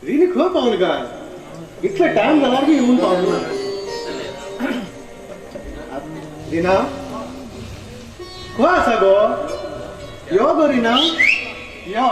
रिनी खंय पावल काय? इतलो टायम जाल्यार बी येवन पावलो. रिना खंय आसा गो? यो गो रिना, यो.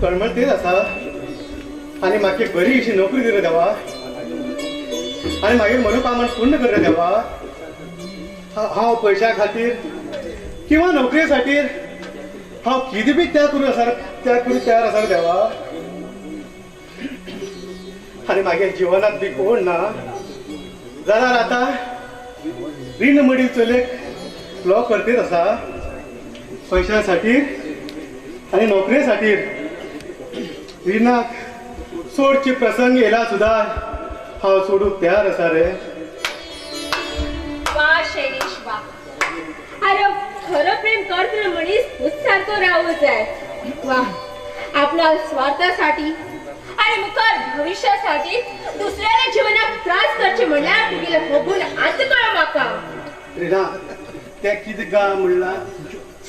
तळमळतीच आसा आनी म्हाका बरी अशी नोकरी दिले देवा आनी मागीर मनोकामना पूर्ण कर देवा. हांव पयशा खातीर किंवा नोकरेसाठी हांव कितें बी त्याग करूं आसा, त्याग करूं तयार आसा देवा. आनी मागीर जिवनात बी कोण ना जाल्यार आतां रीण मडील चलयेक लॉ करतीत आसा पयशां आनी नोकरे खातीर. रिणाक सोडचे प्रसंग येयला सुद्दां हांव सोडूंक तयार आसा रे. वा शैलेश वा. अरे खरं प्रेम करतलो मनीस तूच सारको रावू जाय. वा आपल्या स्वार्थासाठी आणि मुखार भविष्यासाठी दुसऱ्याच्या जीवनाक त्रास करचे म्हणल्यार तुगेले बघून आतां कळ म्हाका. रिणा तें कितें गा म्हणलां?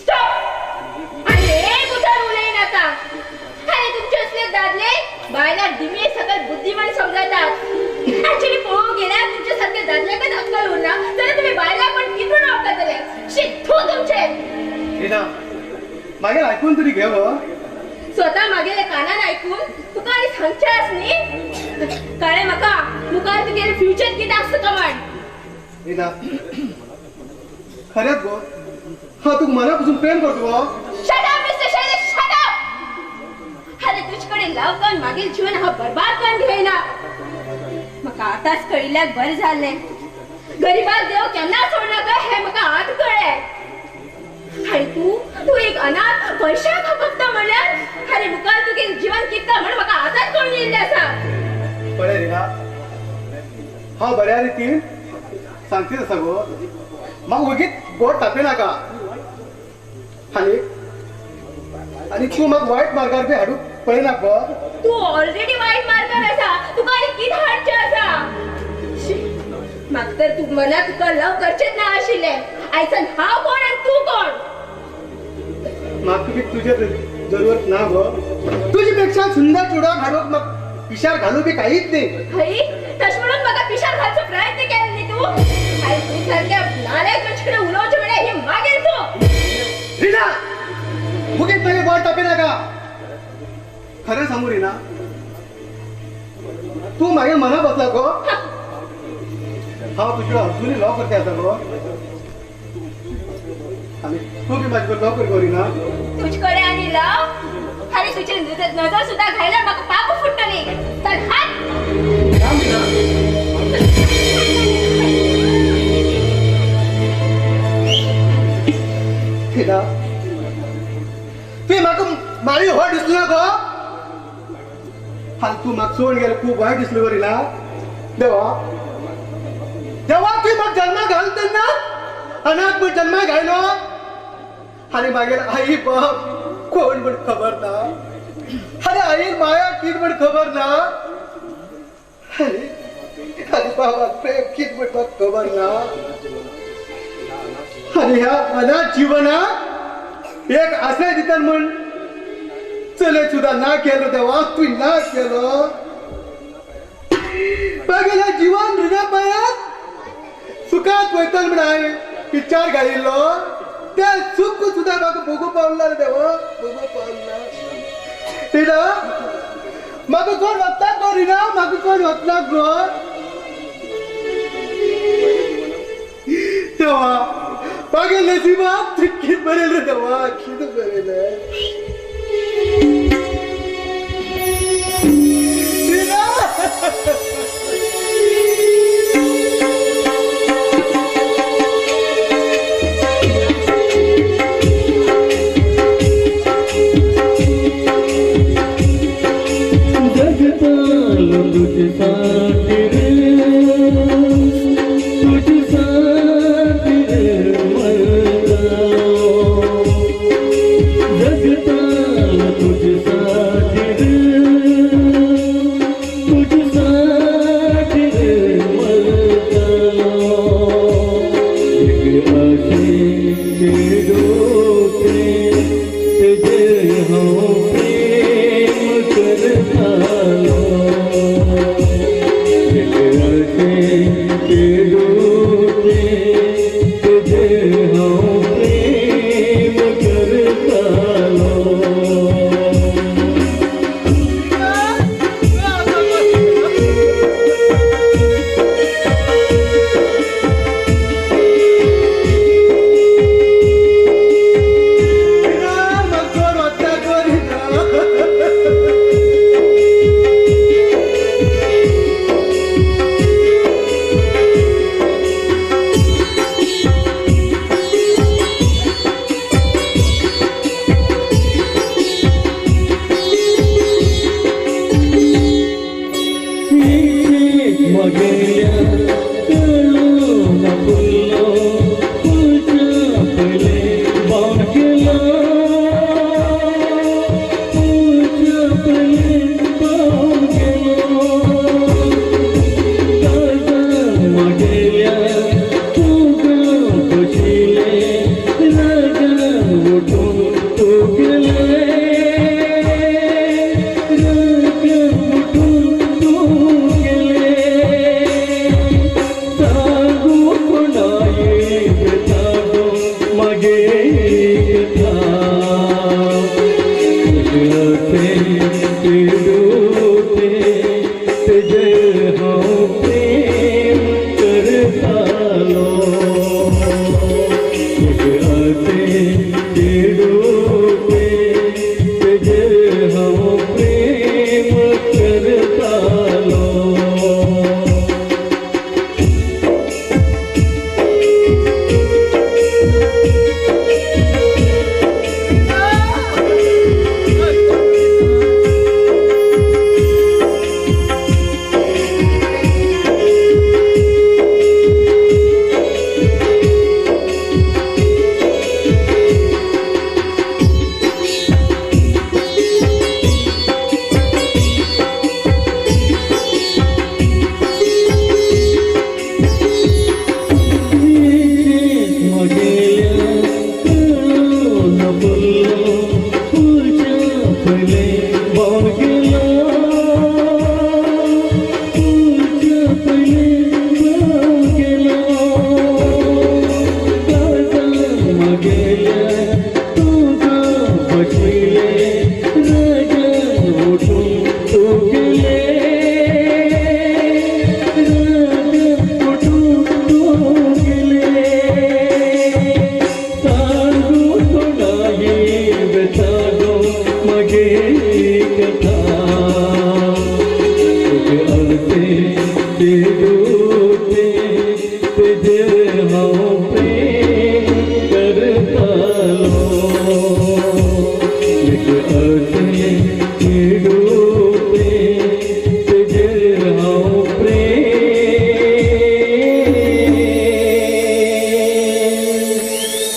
स्टॉप. आणि एक उतर उलय नाका. अरे तुमचे असले दादले बायला डिमे सकल बुद्धिमान समजतात. ऍक्च्युली पळोवंक गेल्यार तुमच्या सारखे दादल्याकच अक्कल उरना जाल्यार तुमी बायला पण कितून वापरतले. शी थू तुमचे. रिणा मागीर आयकून तरी घे गो. स्वतः मागेले कानान ऐकून तुका आनी सांगचें आस न्ही. कळ्ळें म्हाका मुखार तुगेलें फ्युचर कितें आसता कमाण. रिणा खरेंच गो हांव तुका मना पसून प्रेम करता गो. Shut up mister Shailesh, shut up. अरे तुझकडे लव करून मागील जीवन हांव बर्बाद करून घेयना. म्हाका आतांच कळिल्ल्याक बरें जाल्लें. गरीबाक देव केन्ना सोडना काय हें म्हाका आतां कळ्ळें. आनी तूं तूं एक अनाथ पयशांक खपकता म्हणल्यार अरे मुखार तुगे जीवन कित्ता म्हण म्हाका आतांच कळून येयल्लें आसा. पळय रिणा हांव बऱ्या रितीन सांगतीत आसा गो. म्हाका वगीत बोट तापय नाका. आनी आनी तूं म्हाका वायट मार्गार बी हाडूंक पळयना गो. तूं ऑलरेडी वायट मार्गार आसा. तुका आनी कितें हाडचें आसा? म्हाका तर तूं मनात तुका लव करचेंच ना आशिल्लें. आयसान हांव कोण आनी तूं कोण? म्हाका बी तुजे जरूरत ना गो. तुजे पेक्षा सुंदर चेडवाक हाडूंक म्हाका पिशार घालूं बी कांयच न्ही. हय तशें म्हणून म्हाका पिशार घालचो प्रयत्न केलो न्ही तूं. आयज तूं सारक्या नालायक मनशा कडेन उलोवचें म्हळ्यार ही मागीर तूं. रिणा मुगेत मागीर बोट तापय नाका. खरें सांगू रिणा तूं मागीर मना बसला गो. हांव तुजे अजुनूय लॉ करता आसा गो. आनी तूं बी म्हाजे कडेन लॉ कर गो रिणा. तुजे कडेन आनी लव? आनी तुजी नजर सुद्दां घायल्यार म्हाका पाप फुट्टली. चल हात. राम रिणा. रिणा तुवें म्हाका मारी व्हड दिसलो ना गो. आनी तूं म्हाका सोडून गेलें खूब वायट दिसलो गो रिणा. देवा देवा तुवें म्हाका जल्माक घाल तेन्ना अनाथ म्हूण जल्माक घायलो. आनी मागीर आई बाप कोण म्हण खबर ना. आनी आईन माया कितें म्हण खबर ना. आनी बाबाक प्रेम कितें म्हण म्हाका खबर ना. आनी ह्या अनाथ जिवनाक एक आश्रय दिता म्हण चले सुद्दां ना केलो देवा. तूं ना केलो. मागीर जीवन रिणा पायात सुखात वयतल म्हण हांवें विचार घालिल्लो. ते सुख सुद्दां म्हाका भोगूं पावला रे देवा, भोगूं पावला. रिणा म्हाका कोण वतना गो. रिणा म्हाका कोण वतना गो. देवा मागीर नशिबात कितें बरयलें रे देवा, कितें बरयलें. रिणा तुझसाठी रे, तुझसाठी रे मरतो. जगताल तुझसाठी रे, तुझसाठी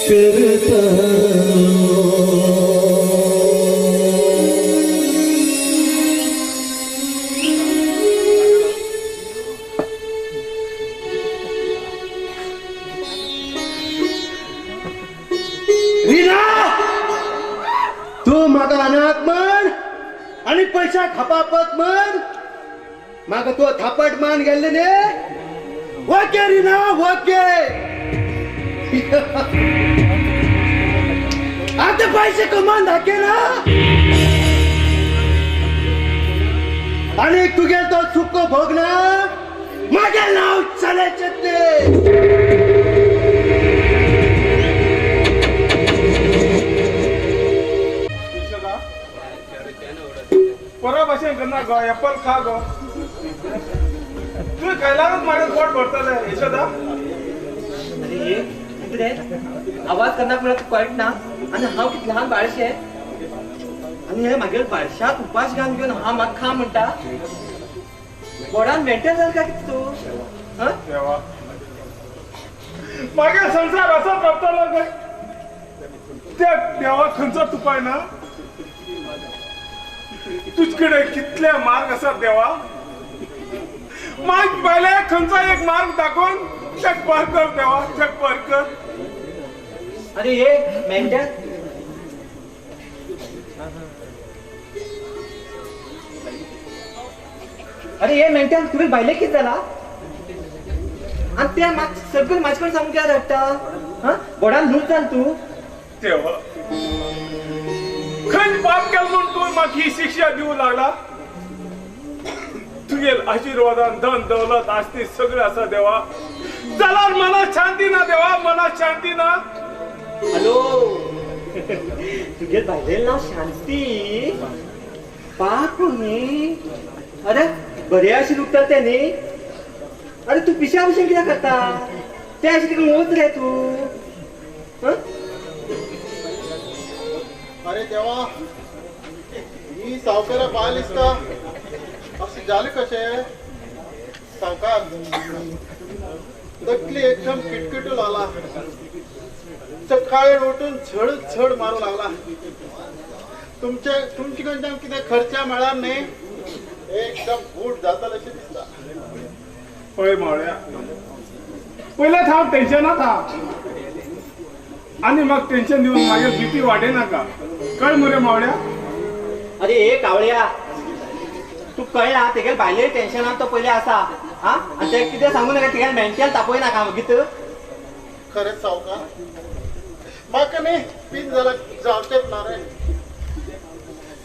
करतलो. रीना, तू म्हाका अनाथ म्हण आणि पैसा खपापत म्हण म्हाका तू थापट मान गेल्ले ने. Okay Reena, okay. आता पैसे कमान दाखे ना आणि तुगे तो चुको भोग ना माझे नाव चालायचे ते. परा भाशेन करना गो, एप्पल खा गो. तुवें खायल्यारूच म्हाजें पोट भरतलें यशोदा. अरे हे कितें आवाज करनाक म्हळ्यार तुका कळट ना. आनी हांव कितें ल्हान बाळशें आनी हे मागीर बाळशाक उपास घालून घेवन हांव म्हाका खा म्हणटा. बोडान मेंटल जाल काय कितें तूं? देवा, मागीर संवसार असोच रपतलो काय? त्या देवा खंयचोच उपाय ना. तुझकडे कितले मार्ग आसात देवा. माग पहिले खंयचो एक मार्ग दाखोवन चेक पार कर देवा, चेक पार कर. अरे हे मेंटल, अरे हे मेंटल, तुवें भायले कितें जाला? आनी ते सगळें म्हाजे कडेन सांगून कित्याक धाडटा? हां, बोडान लूज जाल तूं. देवा, खंय पाप केलें म्हूण तूं म्हाका ही शिक्षा दिवंक लागला? तुगेल आशिर्वादान धन दौलत आस्ती सगळें आसा देवा, जाल्यार मनाक शांती ना देवा, मनाक शांती ना. हॅलो, तुगेल बायलें नांव शांती पाप न्ही? अरे बरें आशिल्लें उरता तें न्ही. अरे तूं पिशा भशेन कित्याक करता? तें अशें तिका वच रे तूं. अरे देवा, ही सावकारा बायल दिसता अशें जालें कशें? सावकार तकली एकदम किटकिटू लागला. सकाळी उठून झड झड मारू लागला. तुमचे तुमचे कडच्यान कितें खर्चा मेळ्ळा न्ही, एकदम बूट जाता अशें दिसता. पळय मावळ्या, पयलें हांव टेन्शनात आहा आनी म्हाका टेन्शन दिवन मागीर बीपी वाडय नाका. कळ मरे मावळ्या. अरे हे कावळ्या, तूं कळ्ळा तेगेल बायले टेन्शनान तो पयले आसा. हा, आनी ते कितें सांगू नाका, तेगेल मेंटल तापय नाका मागीर. खरेंच सावकार, म्हाका न्ही पीन जाल्यार जावचेंच ना रे.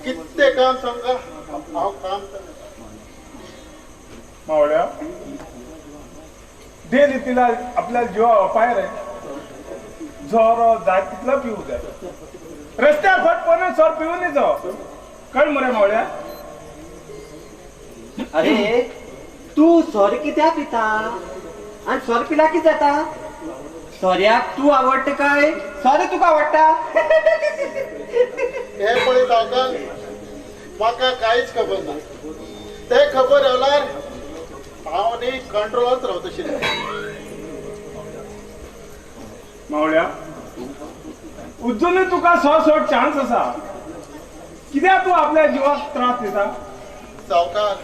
कितें काम सांगा, हांव काम करता. मावळ्या, दे तिला आपल्या जिवा अपाय रे. झरो जाय तितलो पिवू जाय, रस्त्यार फटपण सोर पिवून जाव. कळ मरे मावळ्या. अरे तूं सोर कित्याक पिता आनी सोर पिला कितें जाता? सोऱ्याक तूं आवडटा काय सोरो तुका आवडटा? हे पळय सावकार, म्हाका कांयच खबर ना. ते खबर येवल्यार हांव न्ही कंट्रोलांत रावतशिल्लें. मावळ्या, अजूनय तुका सो सोड चान्स आसा. कित्याक तूं आपल्या जिवाक त्रास दिता? सावकार,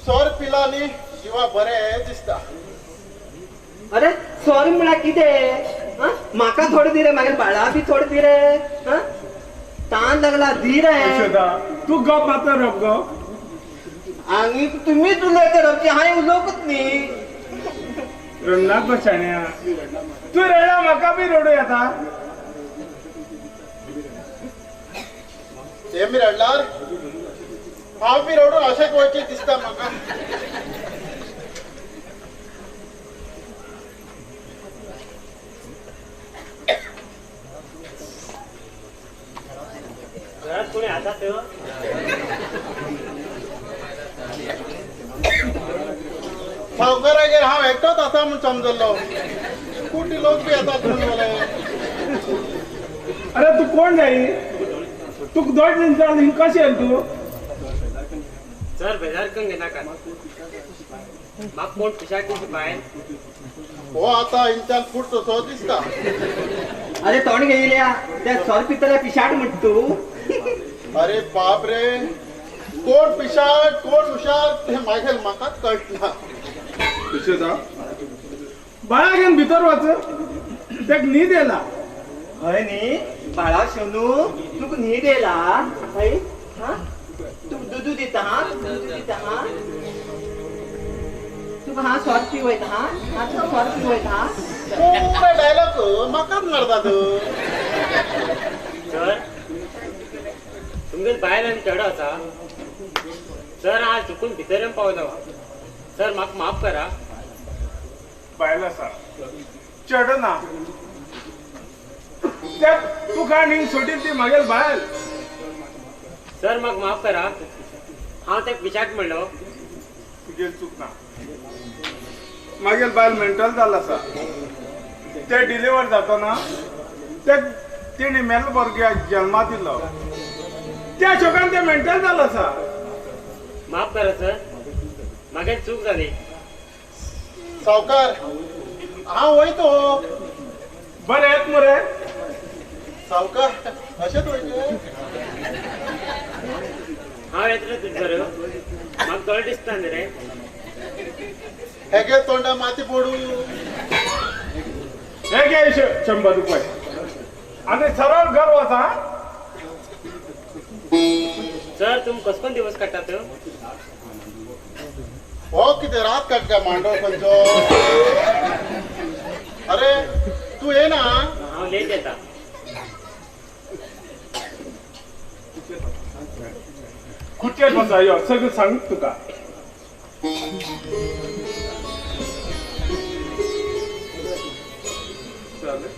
सोर पिला न्ही जिवा बरें दिसता. अरे सोर म्हळ्यार कितें? म्हाका थोडें दी रे, मागीर बाळा बी थोडें दी रे. तान लागला दी रे. तूं गप मात्र रब गो. आनी तुमीच उलयता रबची, हांवें उलोवंकच न्ही. रडनाक गो शाण्या, तूं रडला म्हाका बी रडू येता. ते मी रडल्यार हांव बी रडून अशें वयचें दिसता म्हाका. घरात कोणी आसा तर? सावकारागेर हांव एकटोच आसा म्हूण समजल्लो. कुटी लोक बी येतात म्हणून. अरे तूं कोण जाय? तुका दोन दीस जाले हिंगा कशें येयलें तूं? सर बेजार करून घेनाका. म्हाका कोण पिशाक दिवची बायल हो आता इंचान फुटतो सो दिसता. अरे तोंड गेल्या त्या सोर पितल्या पिशाट म्हणत तू. अरे बाप रे, कोण पिशाट कोण हुशार ते मागेल म्हाकाच कळना. बाळा घेऊन भितर वच, तेक न्हीद येला. हय न्ही बाळा शोनू, तुका न्हीद येला हय? हा तुका दुदू दिता, हा दुदू दिता, हा तुका हा सॉर पिवयता, हा हा तुका सॉर पिवयता. पुरा डायलॉग म्हाकाच मारता तू. सर तुमगेल बायल आनी चेडो आसा. सर हांव चुकून भितर येवन पावलो. सर म्हाका माफ करा. बायल आसा चेडो ना, त्या तुका न्ही सोडील ती मागेल बायल. सर म्हाका माफ करा, हांव तेका पिशाट म्हणलो. तुगेल चूक ना, मागेल बायल मेंटल जाल आसा. ते डिलिव्हर जातना ते तेणी मेल भुरग्याक जल्मा दिलो, त्या शोकान ते मेंटल जाल आसा. माफ करा सर, मागेल चूक जाली. सावकार हांव वयतो. बरें येत मरे सावकार, अशेंच वयचे. हांव येतलो तुजें बरो, म्हाका दोळे दिसता न्ही रे. हेगे तोंडा माती पडू. हे घे 100 रुपये आनी सरळ घर वचा. सर तुम कसो कोण दिवस काडटात? हो कितें रात काडटा मांडो खंयचो. अरे तू येना? हांव लेट येता. खुर्चेर बसा, यो सगळें सांग तुका. चालेल.